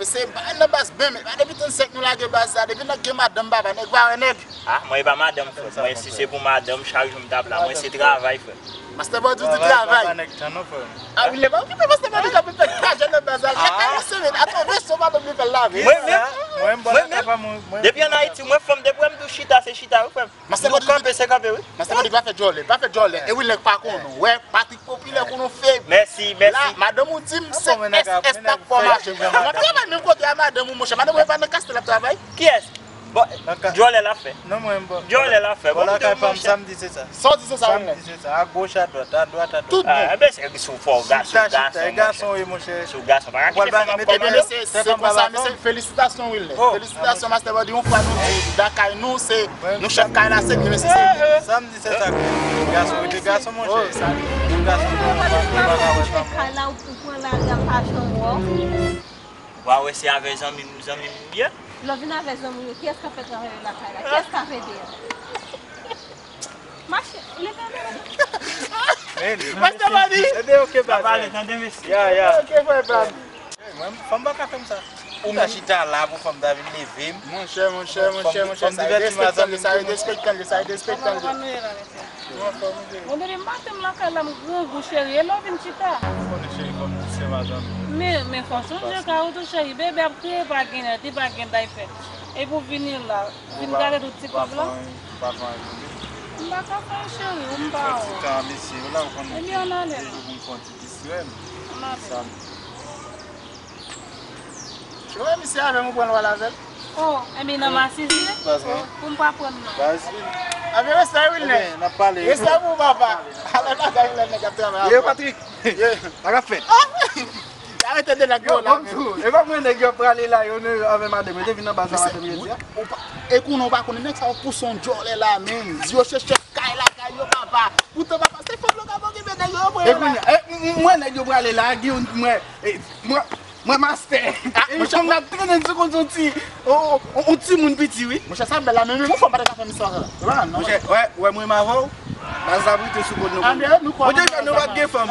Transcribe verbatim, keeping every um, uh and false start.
Se ba nan baz, ben, men pa depi trannsenk nou lage baz la, depi nèg gen madanm, papa, nèg pa wè nèg. Ah, mwen e pa madanm, frè. Mwen, si se pou madanm, chak jou m t ap la. Mwen, se travay, frè. Master Body di travay. Ah, wi, lè pa okipe Master Body k ap fè kraje nan baz la. Lè ka yo semen, atò, resto pa menm li fè l lave. Mwen menm, mwen menm, depi ann Ayiti, mwen fanm, depi wè m tou chita, se chita, wi, frè m. Master Body kanpe, se kanpe, wi. Master Body pa fè djòlè, pa fè djòlè. E wi, nèg pa konn ou. Wè, Patrick Popilè konn ou fè. Mèsi, mèsi. La, madanm ou di m se S S t ap fè w mache. M ap travay menm kote a madanm ou, monchè. Madanm ou e pa nan Kastèl l ap travay? Kiyès? Bon, djòlè l ap fè. Non, mwen, bon. Djòlè l ap fè. Bon, lakay pa m, monchè. Samdi, se sa. Samdi, se sa, wi. Samdi, se sa. A goch, a dwat, a dwat, a dwat. Tout bon. Ah, enben, se sou fò gason, gason, monchè. Sou gason, pa ka kite fanm ap kòmande. Ebyen, se, se konsa, mesye, felisitasyon, Wilner. Felisitasyon, Master Body. Yon fwa nou di, lakay nou, se nou chèf kay la, se li, mesye, se li. Samdi, se sa. Gason rete gason, monchè. Gason, ou pa ka wè fanm. Kay la, ou pran lari a, pa janm wè w. Ou pa wè se avè zanmi m, zanmi m ye? Lè w vin avè zanmi w yo, kiyès k ap fè travay yo lakay la? Kiyès k ap ede a? Mache, leve men. Master Body. Ede, ok, pale, tande, mesye. Ya, ya. Ok, frè pa m. Mwen, fanm pa ka fè m sa. Ou ta chita la pou fanm ta vin leve m. Monchè, monchè, monchè, monchè, sa e respèk tande, sa e respèk tande, sa e respèk tande. Bon, depi maten m lakay la, m grangou, cheri, e lè w vin chita? Ou konnen, cheri, kòm se madanm. Men, men fò w sonje kay ou tou, cheri, bebe ap kriye, pa gen lè, di pa gen diaper. Epi w vini la, vin gade tout ti kòb la. Ou pa fè anyen pou li? M pa ka fè anyen, cheri, ou m pa wè. Ti tan mesye yo la, ou konnen. Ebyen, ann ale. Se jou pou m fè yon ti distrè m. Ann ale. Sa m Cheri, misye avè m, ou pran lwa l avè l. Oh, enben nan masisi? Baz mwen. Pou m pa pran non. Baz. Avè respè, Wilner. Ebyen, n ap pale. Respè pou ou, papa. Alè bagay, lè nèg ap travay. Ye, Patrick. Ye. Sa k ap fèt? Arete de nèg yo la. Bon, bon, e pa mwen nèg yo prale la, yo ne avè madanm, yo te vin nan baz la madanm yo di a. Ou pa, e konnen ou pa konnen nèg sa yo pouse yon djòlè la menm. Di yo se chèf kay la, kay yo, papa. Poutan, papa, se fanm yo k ap okipe nèg yo, e konnen, e, m, m, mwen nèg yo prale la, gen yon, mwen, e, mwen, Mwen mastè. E fanm nan trennen sou kont yon ti, yon, yon, yon timoun piti, wi. Monchè, sa bèl la, men, men, yon fanm pa ta ka fè m sa. Monchè, wè, wè, mwen m avè w. Baz la brite sou kont nou. Monchè, nou pa t gen fanm.